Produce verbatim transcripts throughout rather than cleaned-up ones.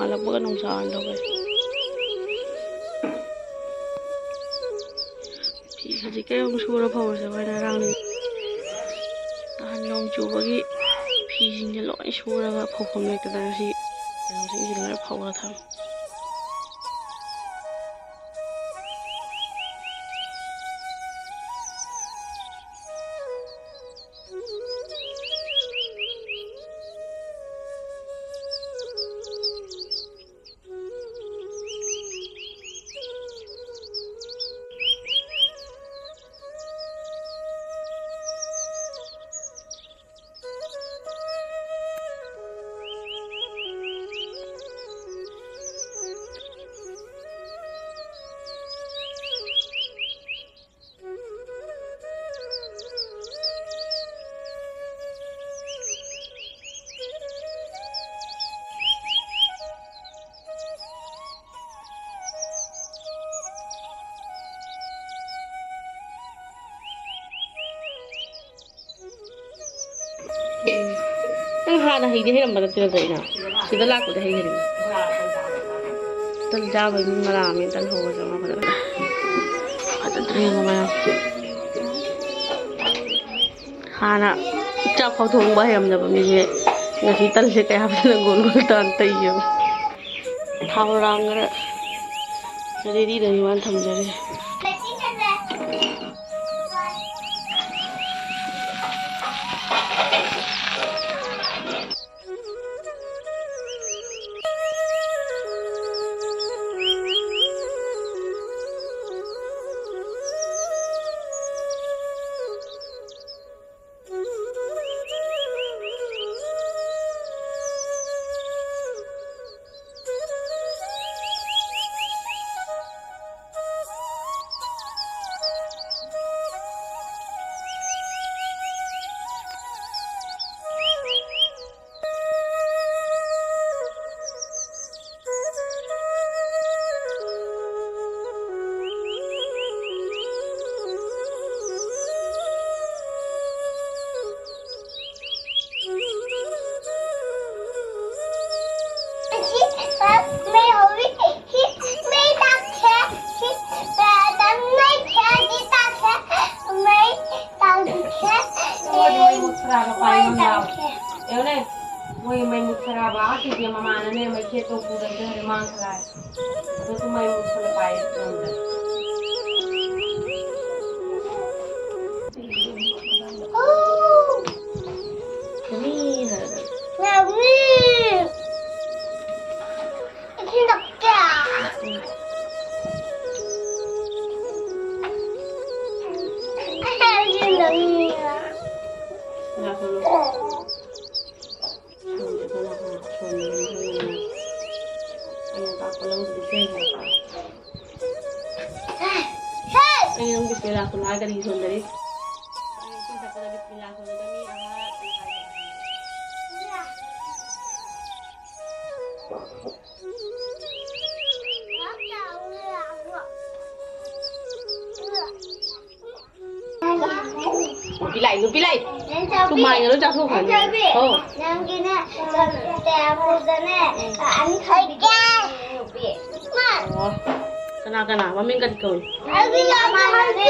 ꯍꯜꯂꯛꯄꯒ ꯅꯨꯡꯁꯥ ꯑꯣꯏꯅ ꯇꯧꯋꯦ꯫ ꯐꯤ ꯈꯖꯤꯛ ꯀꯩ ꯑꯃꯨꯛ ꯁꯨꯔ ꯐꯧꯔꯁꯦ ꯑꯩꯈꯣꯏꯅ ꯉꯔꯥꯡꯗꯤ꯫ ꯅꯍꯥꯟ ꯅꯣꯡ ꯆꯨꯕꯒꯤ ꯐꯤꯁꯤꯡꯁꯦ ꯂꯣꯏ ꯁꯨꯔꯒ ꯐꯧꯐꯝ ꯂꯩꯇꯗꯅ ꯁꯤ ꯀꯩꯅꯣꯁꯤꯡꯁꯤ ꯂꯣꯏ ꯐꯧꯔ ꯊꯝꯃꯦ꯫ ꯅꯪ ꯍꯥꯟꯅ ꯍꯩꯗꯤ ꯍꯩꯔꯝꯕ ꯅꯠꯇꯦ ꯅꯠꯇ꯭ꯔꯣ? ꯑꯩꯅ ꯁꯤꯗ ꯂꯥꯛꯄꯗ ꯍꯩ ꯍꯩꯔꯝꯃꯤ꯫ ꯇꯟ ꯆꯥꯕꯩ ꯃꯤ ꯃꯔꯥ ꯑꯃ ꯇꯟ ꯍꯧꯕ ꯆꯪꯉꯛꯄꯗ ꯐꯖꯗ꯭ꯔꯦ ꯃꯌꯥꯝ꯫ ꯍꯥꯟꯅ ꯆꯥꯛ ꯐꯥꯎ ꯊꯣꯡꯕ ꯍꯩꯔꯝꯗꯕ ꯃꯤꯁꯦ ꯉꯁꯤ ꯇꯟꯁꯦ ꯀꯌꯥ ꯐꯖꯅ ꯒꯣꯜ ꯒꯣꯜ ꯇꯥꯟ ꯇꯩꯌꯦꯕ꯫ ꯊꯥꯎ ꯂꯥꯡꯈꯔ ꯔꯦꯗꯤꯗꯅꯤ ꯃꯥꯅ ꯊꯝꯖꯔꯤꯁꯦ꯫ ꯈꯔ ꯄꯥꯏ ꯉꯝꯗꯕ꯫ ꯌꯦꯡꯉꯨꯅꯦ, ꯃꯣꯏ ꯃꯩ ꯃꯨꯠꯈ꯭ꯔꯕ, ꯑꯥ ꯀꯦꯕꯤ ꯃꯃꯥꯅꯅꯦ ꯃꯩꯈꯦꯠꯇꯣ ꯄꯨꯗꯕꯤꯗ ꯍꯧꯖꯤꯛ ꯃꯥꯡꯈ꯭ꯔꯦ꯫ ꯑꯗꯨꯁꯨ ꯃꯩ ꯃꯨꯠꯈ꯭ꯔ ꯄꯥꯏ ꯉꯝꯗ꯭ꯔꯦ꯫ ꯃꯃꯤ ꯍꯥꯏꯔꯒ꯫ ꯃꯃꯤ! ꯏꯁꯤꯡ ꯊꯛꯀꯦ꯫ ꯎꯝ꯫ ꯑꯩ ꯏꯁꯤꯡ ꯊꯛꯅꯤꯡꯉꯦ꯫ ꯂꯥꯛꯀꯅꯨ꯫ ꯁꯣꯝꯗ ꯀꯅꯥ ꯀꯅꯥ ꯁꯣꯝꯗ ꯀꯅꯥ ꯀꯅꯥ? ꯑꯩꯅ ꯇꯥꯛꯄ ꯂꯧꯗ꯭ꯔꯤꯁꯦ꯫ ꯑꯩ ꯅꯪ ꯕꯤꯁꯃꯤꯜꯂꯥ ꯈꯨꯟ ꯍꯥꯏꯔꯒꯗꯤ ꯁꯣꯝꯗꯗꯤ꯫ ꯑꯩ ꯏꯁꯤꯡ ꯊꯛꯄꯗ ꯕꯤꯁꯃꯤꯜꯂꯥ ꯈꯨꯟꯗ ꯃꯤ ꯑꯃ ꯅꯨꯄꯤ ꯂꯥꯛꯏ, ꯅꯨꯄꯤ ꯂꯥꯛꯏ꯫ ꯇꯨ ꯃꯥꯏꯅ ꯂꯣꯏ ꯆꯥꯊꯣꯛꯈ꯭ꯔꯅꯤ꯫ ꯍꯣ꯫ ꯅꯪꯒꯤꯅꯦ, ꯇꯦꯕꯜꯗꯅꯦ, ꯑꯅꯤ ꯈꯥꯏꯕꯤꯒꯦ꯫ ꯑꯣ꯫ ꯀꯅꯥ ꯀꯅꯥ? ꯃꯃꯤꯡ ꯀꯔꯤ ꯀꯧꯏ? ꯑꯩꯒꯤ ꯃꯃꯥꯅꯦ,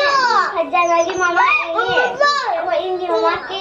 ꯐꯖꯅꯒꯤ ꯃꯃꯥ ꯑꯩꯅꯦ꯫ ꯑꯩꯈꯣꯏ ꯏꯪꯒꯤ ꯃꯃꯥ ꯀꯦ꯫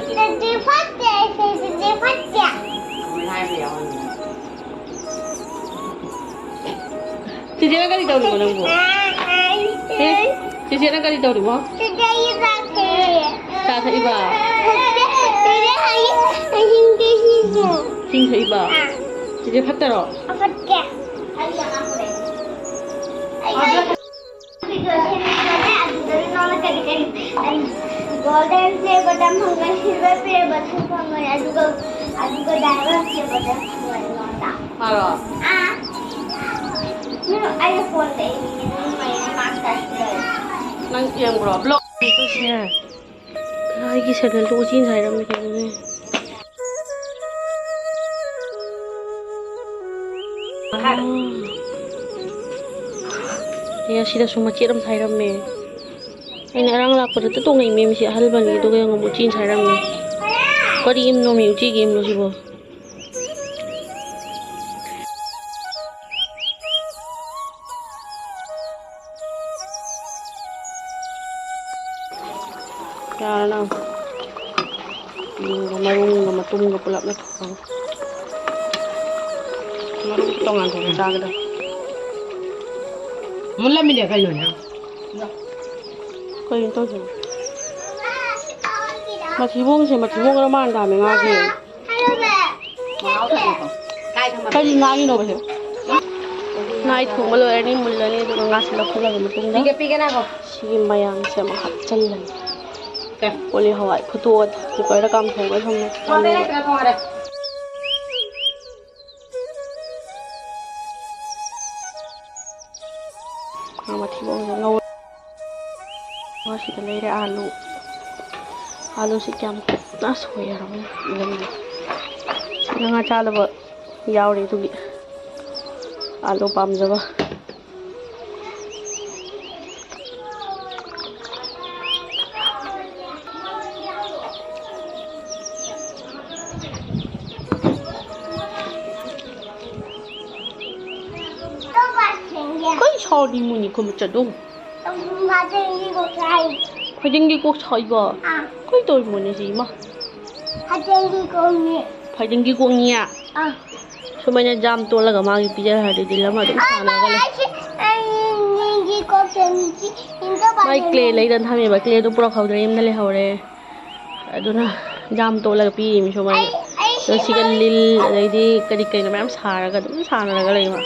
ꯆꯤꯆꯦ ꯐꯠꯇꯦ, ꯑꯩꯁꯦ ꯆꯤꯆꯦ ꯐꯠꯇꯦ꯫ ꯆꯤꯆꯦꯅ ꯀꯔꯤ ꯇꯧꯔꯤꯕꯣ ꯅꯪꯕꯨ? ꯑꯦ, ꯆꯤꯆꯦꯅ ꯀꯔꯤ ꯇꯧꯔꯤꯕꯣ? ꯆꯤꯆꯦ, ꯑꯩ ꯆꯥ ꯊꯛꯏ꯫ ꯆꯥ ꯊꯛꯏꯕ? ꯆꯤꯆꯦ, ꯆꯤꯆꯦ, ꯑꯩ, ꯑꯍꯤꯡꯒꯤ ꯁꯤꯡꯖꯨ꯫ ꯏꯁꯤꯡ ꯊꯛꯏꯕ? ꯑꯥ꯫ ꯆꯤꯆꯦ ꯐꯠꯇꯔꯣ? ꯐꯠꯇꯦ꯫ ꯑꯩ ꯚꯤꯗꯤꯑꯣ ꯁꯦꯝꯃꯤꯗꯅꯦ, ꯑꯗꯨꯗ ꯅꯉꯣꯟꯗ ꯀꯔꯤ ꯀꯔꯤ, ꯑꯩ ꯒꯣꯜꯗꯟ ꯄ꯭ꯂꯦ ꯕꯇꯟ ꯐꯪꯒꯅꯤ, ꯁꯤꯜꯚꯔ ꯄ꯭ꯂꯦ ꯕꯇꯟ ꯐꯪꯒꯅꯤ, ꯑꯗꯨꯒ, ꯑꯗꯨꯒ ꯗꯥꯏꯃꯟ ꯄ꯭ꯂꯦ ꯕꯇꯟ ꯐꯪꯒꯅꯤ ꯅꯉꯣꯟꯗ꯫ ꯃꯥꯔꯣ? ꯑꯥ꯫ ꯎꯝ, ꯑꯩꯅ ꯐꯣꯟꯗ ꯏꯅꯤꯡꯉꯦ, ꯑꯗꯨꯝ ꯃꯌꯥꯝ ꯃꯥꯛ ꯇꯥꯁꯤꯜꯂꯦ꯫ ꯅꯪ ꯌꯦꯡꯕ꯭ꯔꯣ? ꯕ꯭ꯂꯣꯛ꯫ ꯁꯤꯅꯦ꯫ ꯑꯩꯒꯤ ꯁꯦꯟꯗꯜꯗꯣ ꯎꯆꯤꯅ ꯁꯥꯏꯔꯝꯃꯦ ꯀꯩꯅꯣꯅꯦ꯫ ꯑꯦ, ꯑꯁꯤꯗꯁꯨ ꯃꯆꯦꯠ ꯑꯃ ꯁꯥꯏꯔꯝꯃꯦ꯫ ꯑꯩꯅ ꯉꯔꯥꯡ ꯂꯥꯛꯄꯗ ꯇꯣꯡꯉꯛꯏꯃꯦ, ꯃꯁꯤ ꯑꯍꯜ ꯕꯅꯤ, ꯑꯗꯨꯒ ꯌꯦꯡꯉꯣ, ꯎꯆꯤꯅ ꯁꯥꯏꯔꯝꯃꯦ꯫ ꯀꯔꯤ ꯏꯝꯅꯣꯃꯤ, ꯎꯆꯤꯒꯤ ꯏꯝꯂꯣ ꯁꯤꯕꯣ? ꯌꯥꯔꯦ ꯅꯪ꯫ ꯎꯝ, ꯃꯔꯨꯝꯒ ꯃꯇꯨꯝꯒ ꯄꯨꯂꯞꯅ ꯊꯣꯡꯉꯦ꯫ ꯃꯔꯨꯝ ꯇꯣꯉꯥꯟ ꯇꯣꯉꯥꯟ ꯆꯥꯒꯗꯕ꯫ ꯃꯨꯜꯂꯝꯃꯤꯅꯦ ꯀꯩꯅꯣꯅꯦ꯫ ꯀꯩꯅꯣ ꯇꯧꯁꯤꯕꯣ? ꯃꯊꯤꯕꯣꯡꯁꯦ, ꯃꯊꯤꯕꯣꯡ ꯈꯔ ꯃꯥꯟꯗꯥꯃꯦ ꯉꯥꯒꯤ꯫ ꯀꯔꯤ ꯉꯥꯒꯤꯅꯣꯕ ꯁꯤꯕꯣ? ꯉꯥ ꯊꯣꯡꯕ ꯂꯣꯏꯔꯅꯤ, ꯃꯨꯜꯂꯅꯤ, ꯑꯗꯨꯒ ꯉꯥꯁꯤ ꯂꯧꯈꯠꯂꯕ ꯃꯇꯨꯡꯗ ꯄꯤꯒꯦ, ꯄꯤꯒꯦ, ꯉꯥꯏꯈꯣ꯫ ꯁꯤꯒꯤ ꯃꯌꯥꯝꯁꯦ ꯑꯃꯨꯛ ꯍꯥꯞꯆꯤꯜꯂꯅꯤ꯫ ꯀꯣꯂꯤ ꯍꯋꯥꯏ ꯐꯨꯠꯇꯣꯛꯑ ꯀꯨꯀꯔꯗ ꯀꯥꯝꯊꯣꯛꯑꯒ ꯊꯝꯃꯦ꯫ ꯊꯣꯡꯉꯔꯦ, ꯊꯣꯡꯉꯔꯦ꯫ ꯉꯥ ꯃꯊꯤꯕꯣꯡꯁꯦ ꯉꯧꯔ-, ꯉꯁꯤꯗ ꯂꯩꯔꯦ ꯑꯥꯂꯨ꯫ ꯑꯥꯂꯨꯁꯤ ꯀꯌꯥꯝ ꯀꯨꯞꯅ ꯁꯣꯏꯔꯕꯅꯣ ꯌꯦꯡꯉꯨ꯫ ꯉꯥ ꯆꯥꯗꯕ ꯌꯥꯎꯔꯤ ꯑꯗꯨꯒꯤ꯫ ꯑꯥꯂꯨ ꯄꯥꯝꯖꯕ꯫ ꯀꯩ ꯁꯥꯎꯔꯤ ꯃꯨꯅꯤ ꯈꯨꯃꯨꯠ ꯆꯠꯂꯨ꯫ ꯐꯩꯗꯤꯡꯒꯤ ꯀꯣꯛ ꯁꯥꯏꯕ꯫ ꯑꯥ꯫ ꯀꯩ ꯇꯧꯔꯤ ꯃꯣꯅꯤ ꯁꯤ ꯏꯃꯥ? ꯐꯩꯗꯤꯡꯒꯤ ꯀꯣꯛꯅꯤ꯫ ꯐꯩꯗꯤꯡꯒꯤ ꯀꯣꯛꯅꯤꯌꯦ? ꯑꯥ꯫ ꯁꯨꯃꯥꯏꯅ ꯖꯥꯝ ꯇꯣꯠꯂꯒ ꯃꯥꯒꯤ ꯄꯤꯖꯈ꯭ꯔꯗꯤ ꯗꯤꯜ ꯑꯃ ꯑꯗꯨꯝ ꯁꯥꯟꯅꯔꯒ ꯂꯩ꯫ ꯑꯩ ꯅꯤꯡꯒꯤ ꯀꯣꯛ ꯆꯪꯉꯤ꯫ ꯏꯟꯗ ꯃꯥꯏ ꯄꯥꯏꯔꯦ꯫ ꯀ꯭ꯂꯦ ꯂꯩꯗꯅ ꯊꯝꯃꯦꯕ, ꯀ꯭ꯂꯦꯗꯣ ꯄꯨꯔꯛꯍꯧꯗ꯭ꯔꯦ, ꯌꯨꯝꯗ ꯂꯩꯍꯧꯔꯦ꯫ ꯑꯗꯨꯅ ꯖꯥꯝ ꯇꯣꯠꯂꯒ ꯄꯤꯔꯤꯃꯤ ꯁꯨꯃꯥꯏꯅ꯫ ꯑꯩ, ꯑꯩ ꯑꯗꯣ ꯁꯤꯒ ꯁꯤꯃ ꯂꯤꯜ, ꯑꯗꯩꯗꯤ ꯀꯔꯤ ꯀꯩꯅꯣ ꯃꯌꯥꯝ ꯁꯥꯔꯒ ꯑꯗꯨꯝ ꯁꯥꯟꯅꯔꯒ ꯂꯩꯕ꯫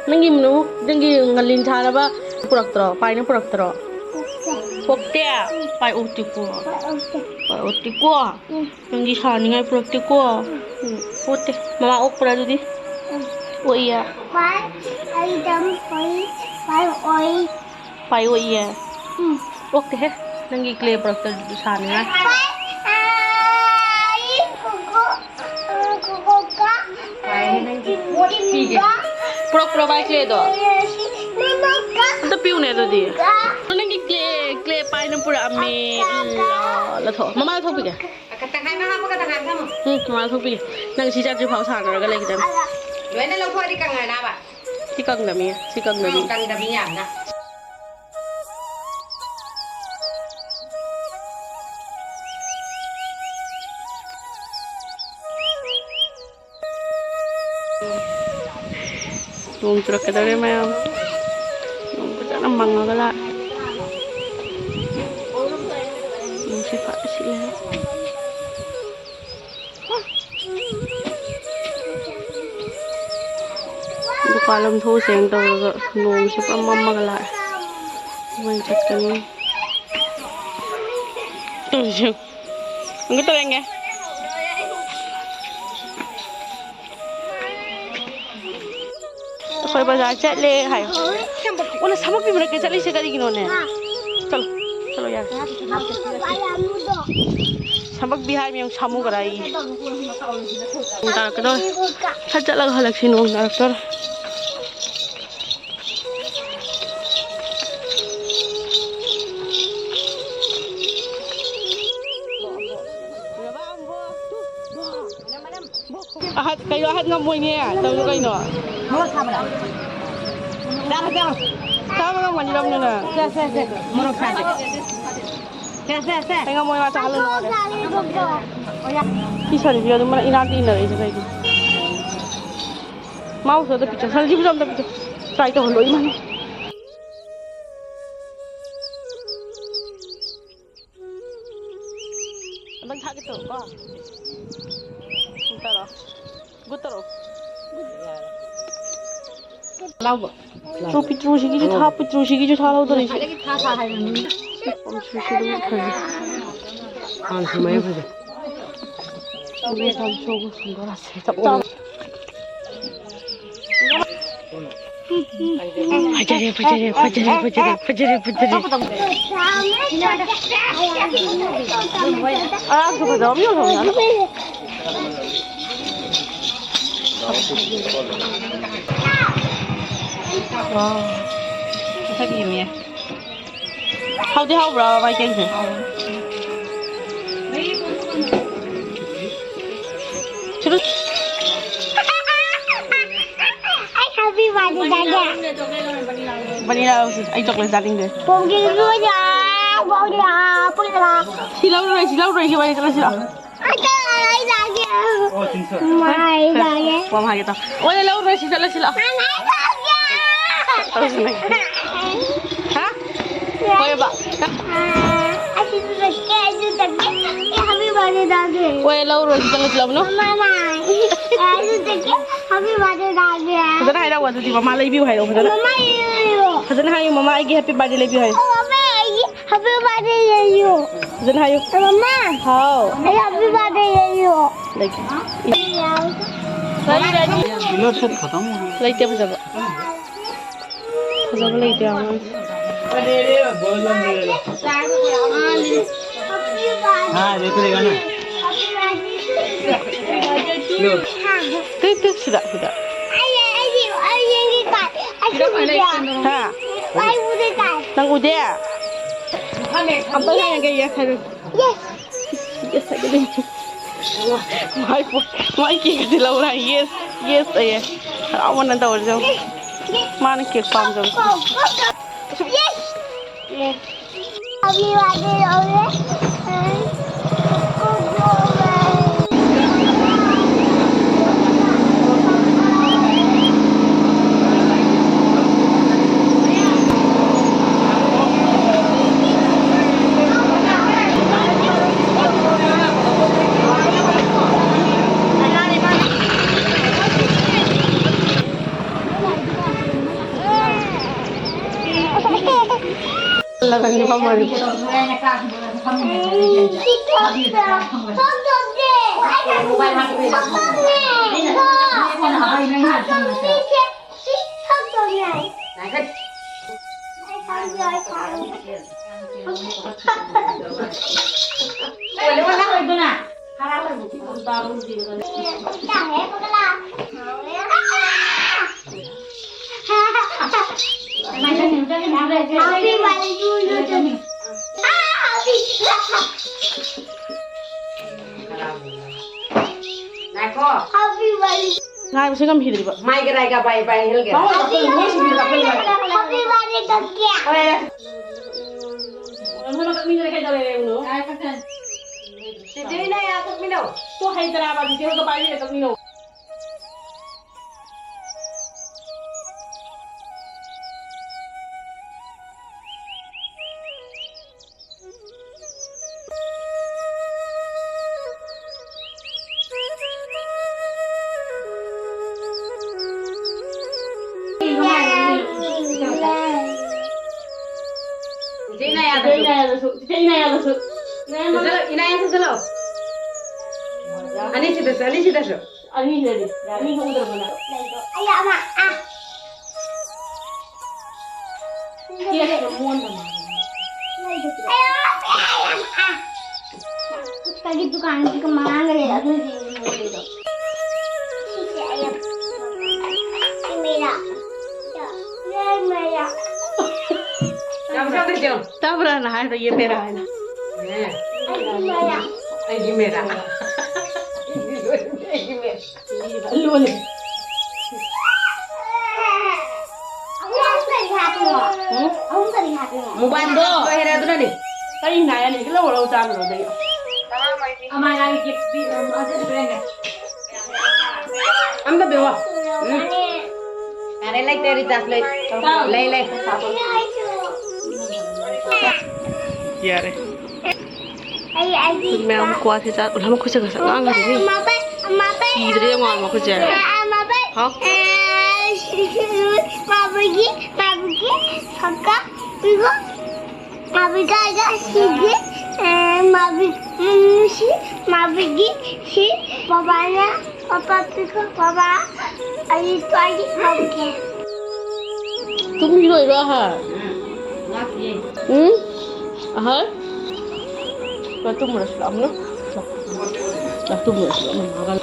ꯅꯪꯒꯤ ꯃꯅꯨꯡ, ꯅꯪꯒꯤ ꯉꯜꯂꯤꯟ ꯁꯥꯅꯕ ꯄꯨꯔꯛꯇ꯭ꯔꯣ? ꯄꯥꯏꯅ ꯄꯨꯔꯛꯇ꯭ꯔꯣ? ꯄꯣꯛꯇꯦ꯫ ꯄꯣꯛꯇꯦ? ꯄꯥꯏ ꯎꯛꯇꯤ ꯄꯨꯔꯛꯑꯣ꯫ ꯄꯥꯏ ꯎꯛꯇꯦ꯫ ꯑꯣꯠꯇꯦꯀꯣ? ꯎꯝ꯫ ꯅꯪꯒꯤ ꯁꯥꯅꯤꯡꯉꯥꯏ ꯄꯨꯔꯛꯇꯦꯀꯣ? ꯎꯝ꯫ ꯑꯣꯠꯇꯦ꯫ ꯃꯃꯥ ꯑꯣꯛꯄ꯭ꯔꯥ ꯑꯗꯨꯗꯤ? ꯎꯝ꯫ ꯑꯣꯛꯏꯌꯦ꯫ ꯄꯥꯏ, ꯑꯩ ꯗꯝ ꯑꯣꯏ, ꯄꯥꯏ ꯑꯣꯏ꯫ ꯄꯥꯏ ꯑꯣꯏꯌꯦ? ꯎꯝ꯫ ꯑꯣꯛꯇꯦꯍꯦ꯫ ꯅꯪꯒꯤ ꯀ꯭ꯂꯦ ꯄꯨꯔꯛꯇ꯭ꯔꯗꯤ ꯁꯥꯅꯤꯡꯉꯥꯏ꯫ ꯄꯥꯏ, ꯑꯥ, ꯑꯩ ꯀꯣꯀꯣ, ꯑꯥ, ꯀꯣꯀꯣ ꯀ-, ꯄꯥꯏ, ꯅꯪꯒꯤ ꯄꯣꯠ ꯄꯤꯒꯦ꯫ ꯄꯨꯔꯛꯄ꯭ꯔꯣ ꯚꯥꯏ ꯀ꯭ꯂꯦꯗꯣ? ꯃꯃꯥ ꯀ-, ꯑꯝꯇ ꯄꯤꯌꯨꯅꯦ ꯑꯗꯨꯗꯤ꯫ ꯀ-, ꯅꯪꯒꯤ ꯀ꯭ꯂꯦ, ꯀ꯭ꯂꯦ ꯄꯥꯏꯅ ꯄꯨꯔꯛꯑꯝꯃꯤ꯫ ꯀ-, ꯀ-, ꯏꯜꯂꯣ, ꯂꯧꯊꯣꯛꯑꯣ꯫ ꯃꯃꯥ ꯂꯧꯊꯣꯛꯄꯤꯒꯦ꯫ ꯇꯪꯈꯥꯏ ꯑꯃ ꯍꯥꯞꯄꯒ ꯇꯪꯈꯥꯏ ꯑꯃ ꯊꯝꯃꯣ꯫ ꯎꯝ, ꯃꯃꯥ ꯂꯧꯊꯣꯛꯄꯤꯒꯦ꯫ ꯅꯪ ꯁꯤ ꯆꯠꯇ꯭ꯔꯤ ꯐꯥꯎ ꯁꯥꯟꯅꯔꯒ ꯂꯩꯒꯗꯕꯅꯤ꯫ ꯂꯣꯏꯅ ꯂꯧꯊꯣꯛꯑꯗꯤ ꯀꯪꯉꯅꯥꯕ? ꯁꯤ ꯀꯪꯗꯕꯅꯤ, ꯁꯤ ꯀꯪꯗꯕꯅꯤ꯫ ꯎꯝ, ꯀꯪꯗꯕꯅꯤ ꯌꯥꯝꯅ꯫ ꯅꯣꯡ ꯆꯨꯔꯛꯀꯗꯧꯔꯦ ꯃꯌꯥꯝ꯫ ꯅꯣꯡ ꯐꯖꯅ ꯃꯪꯉꯒ ꯂꯥꯛꯑꯦ꯫ ꯅꯨꯡꯁꯤꯠ ꯐꯖꯅ ꯁꯤꯠꯂꯦ꯫ ꯗꯨꯀꯥꯟ ꯂꯣꯝ ꯊꯣꯛꯎꯁꯦꯅ ꯇꯧꯔꯒ ꯅꯣꯡꯁꯦ ꯄꯨꯔꯥ ꯃꯝꯃꯒ ꯂꯥꯛꯑꯦ꯫ ꯀꯃꯥꯏꯅ ꯆꯠꯀꯅꯤ? ꯇꯧꯔꯤꯁꯦ꯫ ꯑꯃꯨꯛꯀ ꯇꯧꯔꯦ꯫ ꯑꯩꯈꯣꯏ ꯕꯖꯥꯔ ꯆꯠꯂꯦ ꯍꯥꯏꯌꯣ꯫ ꯑꯣ, ꯅꯪ ꯁꯥꯃꯨ ꯄꯤꯕ ꯅꯠꯇ꯭ꯔꯣ ꯆꯠꯂꯤꯁꯦ ꯀꯔꯤꯒꯤꯅꯣꯅꯦ? ꯆꯠꯂꯣ, ꯆꯠꯂꯣ ꯌꯥꯔꯦ꯫ ꯁꯥꯃꯨ ꯄꯤ ꯍꯥꯏꯕ ꯌꯦꯡꯉꯨ, ꯁꯥꯃꯨ ꯀꯔꯥꯏ꯫ ꯅꯣꯡ ꯇꯥꯔꯛꯀꯗꯧꯔꯦ꯫ ꯈꯔ ꯆꯠꯂꯒ ꯍꯜꯂꯛꯁꯤ, ꯅꯣꯡ ꯇꯥꯔꯛꯇꯧꯔꯦ꯫ ꯑꯍꯠ, ꯀꯩꯅꯣ, ꯑꯍꯠ ꯉꯝꯃꯣꯏꯅꯦ, ꯇꯧꯅꯨ ꯀꯩꯅꯣ꯫ ꯃꯣꯔꯣꯛ ꯁꯥꯕ꯭ꯔꯥ? ꯆꯥꯕ ꯆꯥꯕ꯫ ꯆꯥꯕ ꯉꯝꯒꯅꯤ, ꯂꯧꯅꯨ ꯅꯪ꯫ ꯁꯦ, ꯁꯦ, ꯁꯦ, ꯃꯣꯔꯣꯛ ꯁꯥꯕ꯫ ꯁꯦ, ꯁꯦ, ꯁꯦ꯫ ꯑꯩ ꯉꯝꯃꯣꯏ, ꯃꯥ ꯆꯥꯍꯜꯂꯅꯨ ꯃꯥꯗꯤ꯫ ꯁꯤ ꯁꯟꯁꯤꯒ ꯑꯗꯨꯝ ꯏꯅꯥꯛꯇ ꯏꯟꯅꯔꯛꯏꯁꯦ ꯀꯩꯒꯤꯅꯣ? ꯃꯥꯕꯨꯁꯨ ꯑꯝꯇ ꯄꯤꯖꯧ, ꯁꯟꯁꯤꯕꯨꯁꯨ ꯑꯝꯇ ꯄꯤꯖꯧ꯫ Try ꯇꯧꯍꯜꯂꯣ ꯏꯃꯥꯅ꯫ ꯑꯝꯇꯪ ꯊꯥꯒꯦ ꯇꯧꯔꯣꯀꯣ꯫ ꯇꯧꯔꯣ꯫ Good ꯇꯧꯔꯣ꯫ ꯂꯥꯎꯕ꯫ ꯇ꯭ꯔꯨ ꯄꯤꯇ꯭ꯔꯨꯁꯤꯒꯤꯁꯨ ꯊꯥ, ꯄꯤꯇ꯭ꯔꯨꯁꯤꯒꯤꯁꯨ ꯊꯥ ꯂꯧꯗꯣꯔꯤꯁꯤ꯫ ꯉꯁꯥꯏꯗꯒꯤ ꯊꯥ ꯊꯥ ꯍꯥꯏꯔꯤꯅꯤ꯫ ꯄꯤꯇ꯭ꯔꯨꯁꯤꯒꯤꯁꯨ ꯑꯗꯨꯝ ꯐꯖꯩ꯫ ꯐꯖꯔꯦ, ꯐꯖꯔꯦ, ꯐꯖꯔꯦ, ꯐꯖꯔꯦ, ꯐꯖꯔꯦ, ꯐꯖꯔꯦ꯫ ꯑꯉꯥꯡꯁꯨ ꯐꯖꯕ ꯑꯃ ꯌꯧꯔꯝꯃꯦ꯫ ꯋꯥꯎ꯫ ꯃꯁꯛ ꯌꯦꯡꯉꯦ꯫ ꯍꯥꯎꯗꯤ ꯍꯥꯎꯕ꯭ꯔꯥ ꯃꯥꯏ ꯀꯦꯛꯁꯦ? ꯁꯤꯗ꯫ ꯑꯩ happy birthday ꯆꯥꯒꯦ꯫ ꯚꯅꯤꯂꯥ ꯂꯧꯁꯤ꯫ ꯑꯩ ꯆꯣꯀ꯭ꯂꯦꯠ ꯆꯥꯅꯤꯡꯗꯦ꯫ ꯄꯨꯡꯒꯤ ꯂꯣꯏꯔꯦ, ꯂꯣꯏꯔꯦ, ꯄꯨꯡ ꯇꯔꯥ꯫ ꯁꯤ ꯂꯧꯔꯔꯣꯏ, ꯁꯤ ꯂꯧꯔꯔꯣꯏ, ꯁꯤ ꯋꯥꯔꯤ ꯆꯠꯂꯁꯤ ꯂꯥꯛꯑꯣ꯫ ꯑꯩ ꯆꯥꯒꯦ꯫ ꯃꯥ ꯑꯩ ꯆꯥꯒꯦ꯫ ꯋꯥ ꯍꯥꯏꯒꯦ ꯇꯧ꯫ ꯑꯣꯏ ꯂꯧꯔꯣꯏ ꯁꯤꯗ ꯂꯩꯁꯤꯜꯂꯣ꯫ ꯃꯥ ꯑꯩ ꯆꯥꯒꯦ꯫ ꯇꯧꯁꯤꯟꯅꯒꯦ꯫ ꯍꯥ? ꯍꯣꯏꯕ꯫ ꯑꯥ, ꯑꯩꯁꯨ ꯆꯠꯀꯦ, ꯑꯩꯁꯨ ꯆꯠꯀꯦ꯫ ꯑꯩ happy birthday ꯆꯥꯒꯦ꯫ ꯑꯣꯏ ꯂꯧꯔꯣꯏ ꯁꯤꯗ ꯂꯩꯁꯤꯜꯂꯣ꯫ ꯃꯃꯥ, ꯃꯥ꯫ ꯑꯩꯁꯨ ꯆꯠꯀꯦ, happy birthday ꯆꯥꯒꯦ꯫ ꯐꯖꯅ ꯍꯥꯏꯔꯛꯑꯣ ꯑꯗꯨꯗꯤ ꯃꯃꯥ ꯂꯩꯕꯤꯌꯨ ꯍꯥꯏꯔꯛꯑꯣ ꯐꯖꯅ꯫ ꯃꯃꯥ ꯂꯩꯕꯤꯌꯨ꯫ ꯐꯖꯅ ꯍꯥꯏꯌꯨ ꯃꯃꯥ ꯑꯩꯒꯤ happy birthday ꯂꯩꯕꯤꯌꯨ ꯍꯥꯏꯌꯨ꯫ ꯑꯣ, ꯃꯃꯥ ꯑꯩꯒꯤ happy birthday ꯂꯩꯌꯨ꯫ ꯐꯖꯅ ꯍꯥꯏꯌꯨ꯫ ꯃꯃꯥ꯫ ꯍꯥꯎ꯫ ꯑꯩ happy birthday ꯂꯩꯌꯨ꯫ ꯂꯩꯒꯦ꯫ ꯂꯩꯇꯦ ꯐꯖꯕ꯫ ꯐꯖꯕ ꯂꯩꯇꯦ ꯌꯥꯝ꯫ ꯇꯨ, ꯇꯨ, ꯁꯤꯗ, ꯁꯤꯗ꯫ ꯑꯩ, ꯑꯩ, ꯑꯩ ꯌꯦꯡꯒꯦ ꯀꯥꯏ꯫ ꯑꯩ ꯎꯗꯦ꯫ ꯍꯥ? ꯑꯩ ꯎꯗꯦ ꯀꯥꯏ꯫ ꯅꯪ ꯎꯗꯦ? ꯑꯝꯇ ꯌꯦꯡꯒꯦ, yes ꯍꯥꯏꯔꯨ꯫ Yes꯫ Yes ꯍꯥꯏꯒꯗꯣꯏꯅꯤ꯫ ꯃꯥꯏ ꯄꯣ-, ꯃꯥꯏ ꯀꯦꯛ ꯑꯁꯤ ꯂꯧꯔ yes, yes ꯑꯌꯦ꯫ ꯍꯔꯥꯎꯃꯟꯅ ꯇꯧꯔꯤꯁꯦ ꯌꯦꯡꯉꯨ꯫ ꯃꯥꯅ ꯀꯦꯛ ꯄꯥꯝꯖꯕꯁꯦ꯫ Yes꯫ Yes꯫ ꯉꯥꯏꯕꯁꯦ ꯉꯝꯈꯤꯗ꯭ꯔꯤꯕ꯫ ꯃꯥꯏꯒ ꯔꯥꯏꯒ ꯕꯥꯏ ꯕꯥꯏ ꯍꯦꯜꯒꯦ꯫ ꯃꯉꯣꯟꯗ ꯀꯥꯞꯁꯜꯂꯨ, ꯃꯣꯏ ꯁꯤꯕꯤꯗ ꯀꯥꯞꯁꯜꯂꯨ꯫ ꯍꯣꯏ꯫ ꯅꯪꯉꯣꯟꯗ ꯀꯛꯅꯤꯡꯗꯅ ꯀꯩꯗꯧꯔꯦ ꯍꯥꯏꯕꯅꯣ? ꯆꯦꯆꯦ ꯏꯅꯥ ꯌꯥ ꯀꯛꯃꯤꯟꯅꯧ꯫ ꯇꯣ ꯍꯩꯇ꯭ꯔꯥꯕ ꯆꯦꯆꯦ ꯍꯣꯏꯒ ꯄꯥꯏꯃꯤꯟꯅ ꯀꯛꯃꯤꯟꯅꯧ꯫ ꯏꯅꯥꯌꯥꯗꯁꯨ, ꯏꯅꯥꯌꯥꯗꯁꯨ꯫ ꯏꯅꯥꯌꯥꯗꯁꯨ꯫ ꯆꯠꯂꯣ, ꯏꯅꯥꯌꯥ ꯆꯠꯂꯣ꯫ ꯑꯅꯤꯁꯤꯗꯁꯨ, ꯑꯅꯤꯁꯤꯗꯁꯨ꯫ ꯑꯅꯤꯗꯗꯤ ꯌꯥꯅꯤ ꯎꯗ꯭ꯔꯕꯅ꯫ ꯂꯩꯗꯣ꯫ ꯑꯩ ꯑꯃ꯫ ꯑꯥ꯫ ꯀꯦꯛꯇꯣ ꯃꯣꯟꯗ ꯃꯥꯜꯂꯦ꯫ ꯂꯩꯗꯣ꯫ ꯑꯩ ꯑꯃ꯫ ꯑꯥ꯫ ꯈꯨꯠꯇꯒꯤ ꯗꯨꯀꯥꯟꯒꯤ ꯃꯃꯥꯡꯗ ꯂꯩ ꯑꯗꯨꯗꯤ ꯃꯣꯟꯗꯣ꯫ ꯁꯤꯁꯦ ꯑꯩ ꯑꯃ꯫ ꯁꯤ ꯃꯩꯔꯥ꯫ ꯁꯤ ꯃꯩꯔꯥ꯫ ꯌꯥꯝ ꯆꯥꯎꯗꯦ ꯆꯦ꯫ ꯇꯥꯕ꯭ꯔꯥꯅ ꯍꯥꯏꯕ ꯌꯦ ꯃꯦꯔꯥ ꯍꯥꯏꯅ꯫ ꯑꯩꯒꯤ ꯃꯦꯔꯥ꯫ ꯑꯩꯒꯤ ꯃꯦꯔꯥ꯫ ꯑꯩꯒꯤ ꯃꯦꯔꯥ꯫ ꯂꯣꯜꯂꯦ꯫ ꯎꯝ? ꯃꯣꯕꯥꯏꯜꯗꯣ ꯂꯣꯏꯔꯦ ꯑꯗꯨꯅꯅꯦ꯫ ꯀꯔꯤ ꯅꯥꯏꯔꯅꯤ? ꯂꯧꯔꯣ, ꯂꯧꯔꯣ, ꯆꯥꯔꯨꯔꯣ, ꯑꯗꯩ꯫ ꯑꯃꯥꯏꯅ ꯒꯤꯐ ꯄꯤꯔꯝꯃꯣ, ꯑꯗꯨꯗꯤ ꯍꯣꯔꯦꯟꯅꯦ꯫ ꯑꯝꯇ ꯄꯤꯔꯛꯑꯣ꯫ ꯎꯝ꯫ ꯌꯥꯔꯦ, ꯂꯩꯇꯦ, ꯔꯤꯆꯥꯔꯖ ꯂꯩ-, ꯂꯩ, ꯂꯩ꯫ ꯌꯥꯔꯦ꯫ ꯑꯩ, ꯑꯩꯒꯤ ꯑꯩꯈꯣꯏ ꯃꯌꯥꯝ ꯀ꯭ꯋꯥ ꯊꯤꯆꯥ ꯎꯠꯂꯝ ꯑꯩꯈꯣꯏ ꯆꯠꯈ꯭ꯔ ꯆꯠ ꯉꯥꯡꯉꯗꯤ ꯃꯤ ꯑꯃ ꯄꯩ-, ꯑꯃ ꯄꯩ-, ꯁꯤꯗ꯭ꯔꯦ ꯌꯦꯡꯉꯣ ꯑꯃ ꯑꯩꯈꯣꯏ ꯆꯦ꯫ ꯑꯃ ꯄꯩ-, ꯍꯥꯎ꯫ ꯑ, ꯁꯤ-, ꯁꯤ-, ꯃꯥꯕꯒꯤ, ꯃꯥꯕꯒꯤ ꯐꯛꯀ ꯄꯤꯒꯣ꯫ ꯃꯥꯕꯒꯤ ꯀꯥꯏꯗ ꯁꯤꯒꯦ? ꯑꯦ, ꯃꯥꯕꯤ, ꯎꯝ, ꯁꯤ, ꯃꯥꯕꯤꯒꯤ, ꯁꯤ, ꯕꯕꯥꯅ, ꯄꯄꯥ ꯄꯤꯈꯣ, ꯕꯕꯥ, ꯑꯩ ꯇ꯭ꯋꯥꯏꯒꯤ ꯂꯧꯒꯦ꯫ ꯇꯨꯝꯈꯤꯔꯣꯏꯗ꯭ꯔꯣ ꯑꯍꯜ? ꯎꯝ? ꯑꯍꯜ? ꯂꯥꯛ ꯇꯨꯝꯃꯨꯔꯁꯤ, ꯂꯥꯛꯑꯣ꯫ ꯂꯥꯛ ꯇꯨꯝꯃꯨꯔꯁꯤ, ꯂꯥꯛꯑꯣ, ꯃꯃꯥꯒ꯫